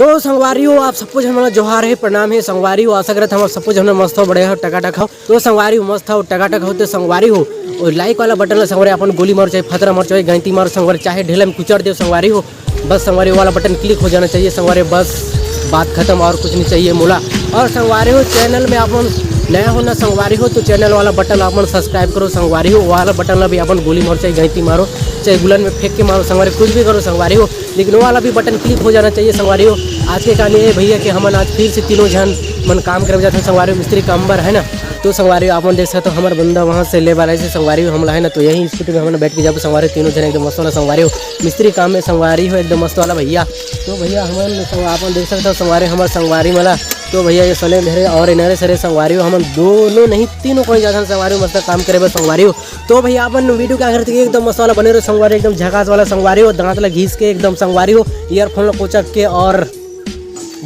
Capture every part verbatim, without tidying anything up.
तो संगवारी हो, आप सबको झन मन ला जोहार हे, प्रणाम हे। संगवारी हो, आशा करत हन आप सबको झन मन मस्त हो, बढ़िया हो, टकाटक हो। तो संगवारी हो, मस्त हो, टकाटक हो। तो संगवारी हो, वो like वाला बटन ला संगवारी अपन गोली मारो, चाहे फतरा मारो, चाहे गैंती मारो संगवारी, चाहे ढेला में कुचर दे संगवारी हो, बस संगवारी वाला बटन click हो जाना चाहिए संगवारी, बस बात खत्म और कुछ नहीं चाहिए मोला। और संगवारी हो, channel में आप मन नया हो ना संगवारी हो, तो channel वाला बटन आप मन subscribe करो संगवारी हो, वाला बटन ला भी अपन गोली मारो, चाहे गैंती मारो, चाहे गुलन में फेंक के मारो संगवारी, कुछ भी करो संगवारी हो, लेकिन वो वाला भी बटन click हो जाना चाहिए संगवारी हो। आज के कहानी ये भैया कि हमन आज फिर से तीनों झन मन काम करे जाथन संगवारी हो, मिस्त्री काम बर है ना। तो संगवारी हो, आप मन देख सकते हो हमर बंदा वहाँ से ले वाला से संगवारी हो, हमला है ना, तो यही स्कूटी में हमन बैठ के जाबो संगवारी हो, तीनों झन एकदम मस्त वाला संगवारी हो, मिस्त्री काम में संगवारी हो एकदम मस्त वाला भैया। तो भैया हमन संग-, आप मन देख सकते हो संगवारी हो, हमर संगवारी मला, तो भैया ये सलेंद हरे और ये नरेश हरे संगवारी हो, हमन दोनों नहीं तीनों कोई जाथन संगवारी हो, मस्त काम करे बर संगवारी हो। तो भैया अपन video के आखिर तक एकदम मस्त वाला बने रहो संगवारी, एकदम झकास वाला संगवारी हो, दांत ला घिस के एकदम संगवारी हो, earphone ला कोचक के और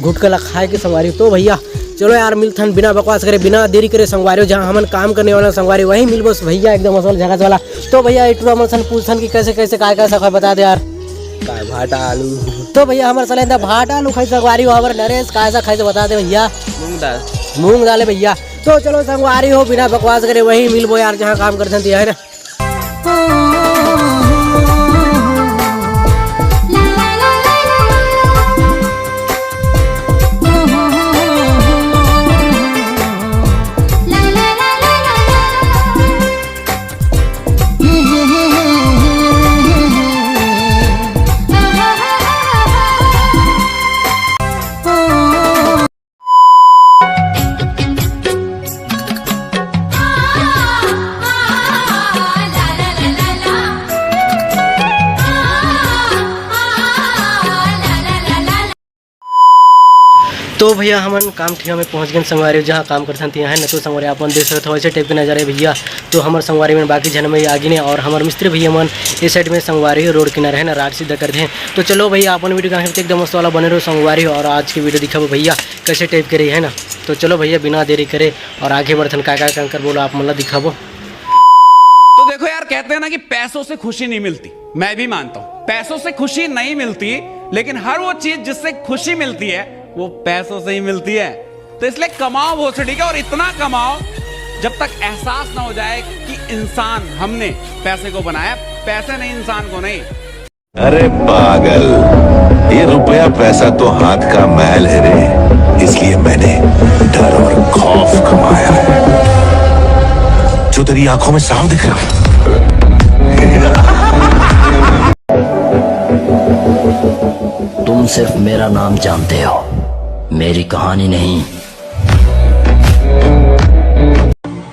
गुटखा ला खाए के संगवारी हो। तो भैया चलो यार मिलथन बिना बकवास करे, बिना देरी करे संगवारी हो, जहाँ हमन काम करने वाला संगवारी हो, वहीं मिलबो भैया एकदम मस्त वाला झकास वाला। तो भैया ये टूरा मन सन पूछथन कि कैसे कैसे काय काय सब खाए बता दे यार। काय भाटा आलू। तो भैया हमर सलेंदा भाटा आलू खाई संगवारी हो, हमर नरेश काय सा खाई से बता दे भैया। मूंग दाल। मूंग दाल है भैया। तो चलो संगवारी हो, बिना बकवास करे वहीं मिलबो यार, जहाँ काम करथन तिहा, है ना। तो भैया हमन काम ठिया में पहुंच गए संगवारी, जहाँ काम करथन तिहा, है ना। तो संगवारी आप मन देख सकत हो ऐसे टाइप के नजारे भैया। तो हमर संगवारी मन बाकी झन में आगे ने और हमर मिस्त्री भैया मन इस साइड में संगवारी हो रोड किनारे, है ना, राड सीधा कर दे। तो चलो भैया अपन video के आखिर तक एकदम मस्त वाला बने रहो संगवारी हो, और आज की video दिखाबो भैया कैसे टाइप के रही, है ना। तो चलो भैया बिना देरी करे और आगे बढ़थन, काय काय कंकर बोलो आप मन ला दिखाबो। तो देखो यार, कहते हैं ना कि पैसों से खुशी नहीं मिलती, मैं भी मानता हूँ पैसों से खुशी नहीं मिलती, लेकिन हर वो चीज जिससे खुशी मिलती है वो पैसों से ही मिलती है। तो इसलिए कमाओ भोसड़ी का, और इतना कमाओ जब तक एहसास ना हो जाए कि इंसान हमने पैसे को बनाया, पैसे ने इंसान को नहीं। अरे पागल, ये रुपया पैसा तो हाथ का मैल है रे, इसलिए मैंने डर और खौफ कमाया है। जो तेरी आंखों में सांप दिख रहा है। तुम सिर्फ मेरा नाम जानते हो, मेरी कहानी नहीं।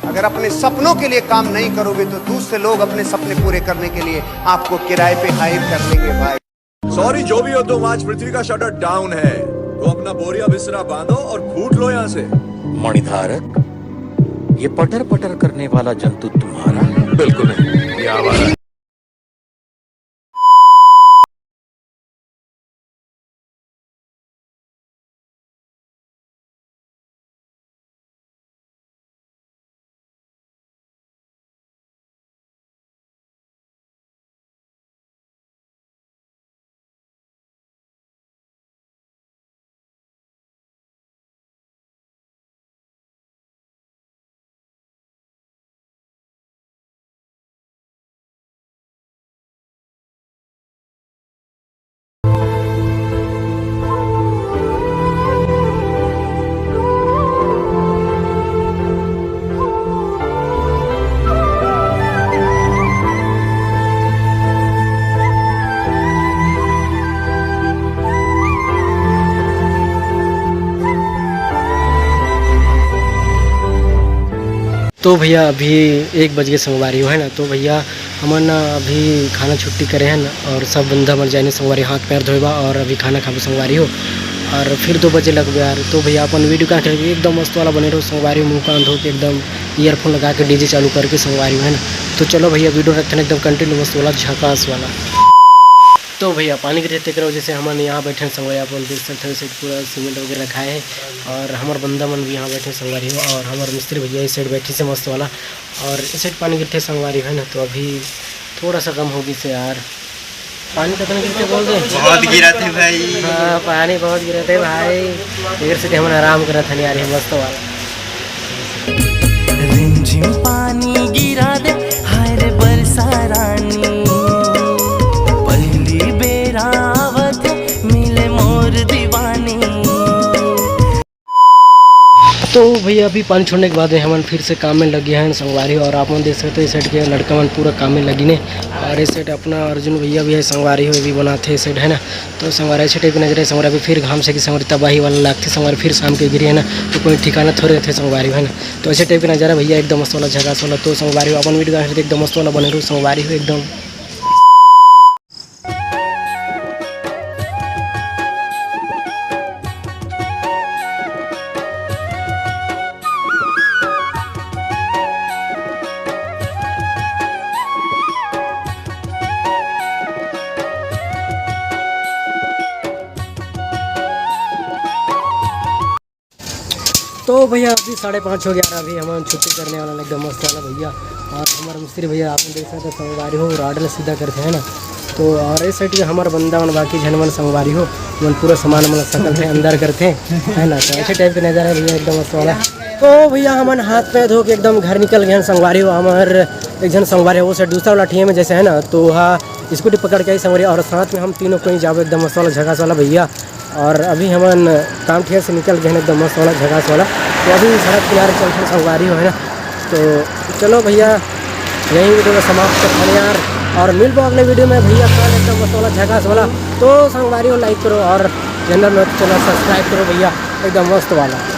अगर अपने सपनों के लिए काम नहीं करोगे तो दूसरे लोग अपने सपने पूरे करने के लिए आपको किराए पे हायर कर लेंगे भाई। सॉरी, जो भी हो तुम, आज पृथ्वी का शटर डाउन है, तो अपना बोरिया बिस्तरा बांधो और फूट लो यहाँ से। मणिधारक, ये पटर पटर करने वाला जंतु तुम्हारा? बिल्कुल नहीं, ये आवारा है। तो भैया अभी एक बज के संगवारी हो, है ना। तो भैया हमन ना अभी खाना छुट्टी करे हैं ना, और सब बंदा मन जाने संगवारी हाथ पैर धोए बा और अभी खाना खाबो संगवारी हो। और फिर दो बजे लगबे यार। तो भैया अपन video का आखिर एकदम मस्त वाला बने रहो संगवारी हो, मुँह कान धो के एकदम earphone लगा के DJ चालू करके संगवारी हो, है ना। तो चलो भैया video रखते हैं एकदम continue मस्त वाला झकास वाला। तो भैया पानी गिरे तेकर वजह से हमन यहाँ बैठे हैं संगवारी, आप लोग देख सकते हो इसे पूरा सीमेंट वगैरह रखा है। और हमर बंदा मन भी यहाँ बैठे संगवारी हो, और हमर मिस्त्री भैया इस साइड बैठी से मस्त वाला, और इस साइड पानी गिरते संगवारी हो, है ना। तो अभी थोड़ा सा कम हो गई से यार। पानी कतना गिरथे बोल दे। बहुत गिरथे भाई। हाँ, पानी बहुत गिरथे भाई। एकर से हमन आराम करत हन यार, ये मस्त वाला। रिमझिम पानी गिरा दे, हाय रे बरसा रानी। पहली बेरा आवत मिले मोर दीवानी। तो भैया, अभी पानी छोड़ने के बाद में हमन फिर से काम में लगे हैं संगवारी हो। और आप मन देख सकते हो, इस साइड के लड़का मन पूरा काम में लगिन हे। और इस साइड अपना अर्जुन भैया भी है संगवारी हो, ये भी बनाथे इस साइड, है ना। तो संगवारी ऐसे टाइप के नजर है संगवारी, अभी फिर घाम से कि संगवारी तबाही वाला लगथे संगवारी, फिर शाम के गिरी, है ना। तो कोई ठिकाना थोड़े रहथे संगवारी हो, है ना। तो ऐसे टाइप के नजारा भैया, एकदम मस्त वाला, झकास वाला। तो संगवारी हो, अपन वीडियो देखते एकदम मस्त वाला बने रहो संगवारी हो एकदम। तो भैया, अभी साढ़े पाँच हो गया, अभी हमन छुट्टी करने वाला, एकदम मस्त वाला भैया। और हमारे मिस्त्री भैया, आपने देख सकते हो, संगवारी हो, rod ला सीधा करथे, है ना। तो और इस साइड के हमारे बंदा मन, बाकी झन मन संगवारी हो, मन पूरा सामान मन सकल थे अंदर करथे, है ना। तो ऐसे टाइप के नजारा है भैया, एकदम मस्त वाला। तो भैया, हमन हाथ पैर धो के एकदम घर निकल गए हैं संगवारी हो। हमार एक झन संगवारी है, वो से दूसरा वाला टीम में जैसे, है ना, तो वहाँ स्कूटी पकड़ के आई संगवारी, और साथ में हम तीनों कोई जाबो एकदम मस्त वाला, झकास वाला भैया। और अभी हमन काम ठिया से निकल गए हैं एकदम मस्त वाला, झकास वाला। तो अभी सड़क किनारे चलते हैं संगवारी हो, है ना। तो चलो भैया, यही वीडियो को समाप्त करते हैं यार, और मिलबो अगले वीडियो में भैया, कल एकदम मस्त वाला, झकास वाला। तो संगवारी हो, लाइक करो और चैनल में चैनल सब्सक्राइब करो भैया, एकदम मस्त वाला।